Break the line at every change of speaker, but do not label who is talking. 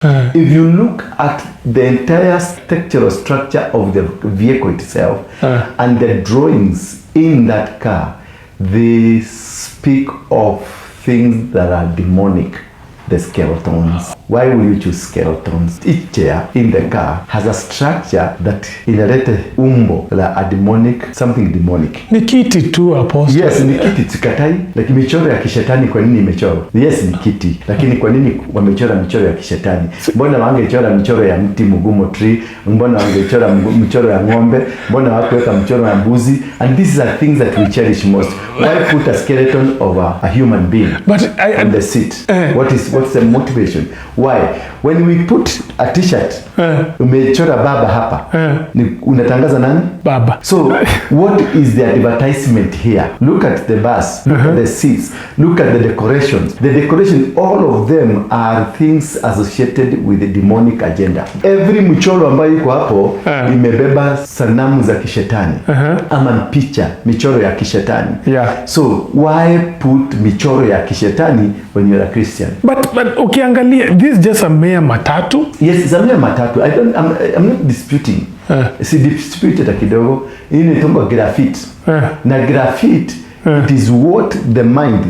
If you look at the entire architectural structure of the vehicle itself and the drawings in that car, they speak of things that are demonic. The skeletons. Why will you choose skeletons? Each chair in the car has a structure that inaleta umbo la a demonic, something demonic.
Ni kiti tu, Apostle.
Yes, ni kiti, sikatai, lakini michoro ya kishetani kwa nini imechorwa? Yes, ni kiti, lakini kwa nini wamechora michoro ya kishetani? Mbona wangechora michoro ya mti mugumo tree? Mbona wangechora michoro ya ng'ombe? Mbona hawakuweka mchoro ya mbuzi? And these are things that we cherish most. Why put a skeleton of a human being
But
on the seat?
Eh.
What's the motivation? Why? When we put a T-shirt, umechora baba hapa, ni unatangaza nani?
Baba.
So what is the advertisement here? Look at the bus, look at the seats, look at the decorations. The decoration, all of them are things associated with the demonic agenda. Every mchoro ambayo iko hapo imebeba sanamu za kishetani ama picha, michoro ya kishetani. So why put michoro ya kishetani when you're a Christian?
But ukiangalia, this is just a mere matatu.
Yes, it's a mere matatu. I don't, I'm not disputing. Si dispute hata kidogo. Hii inaitwa graffiti. Na graffiti, it is what the mind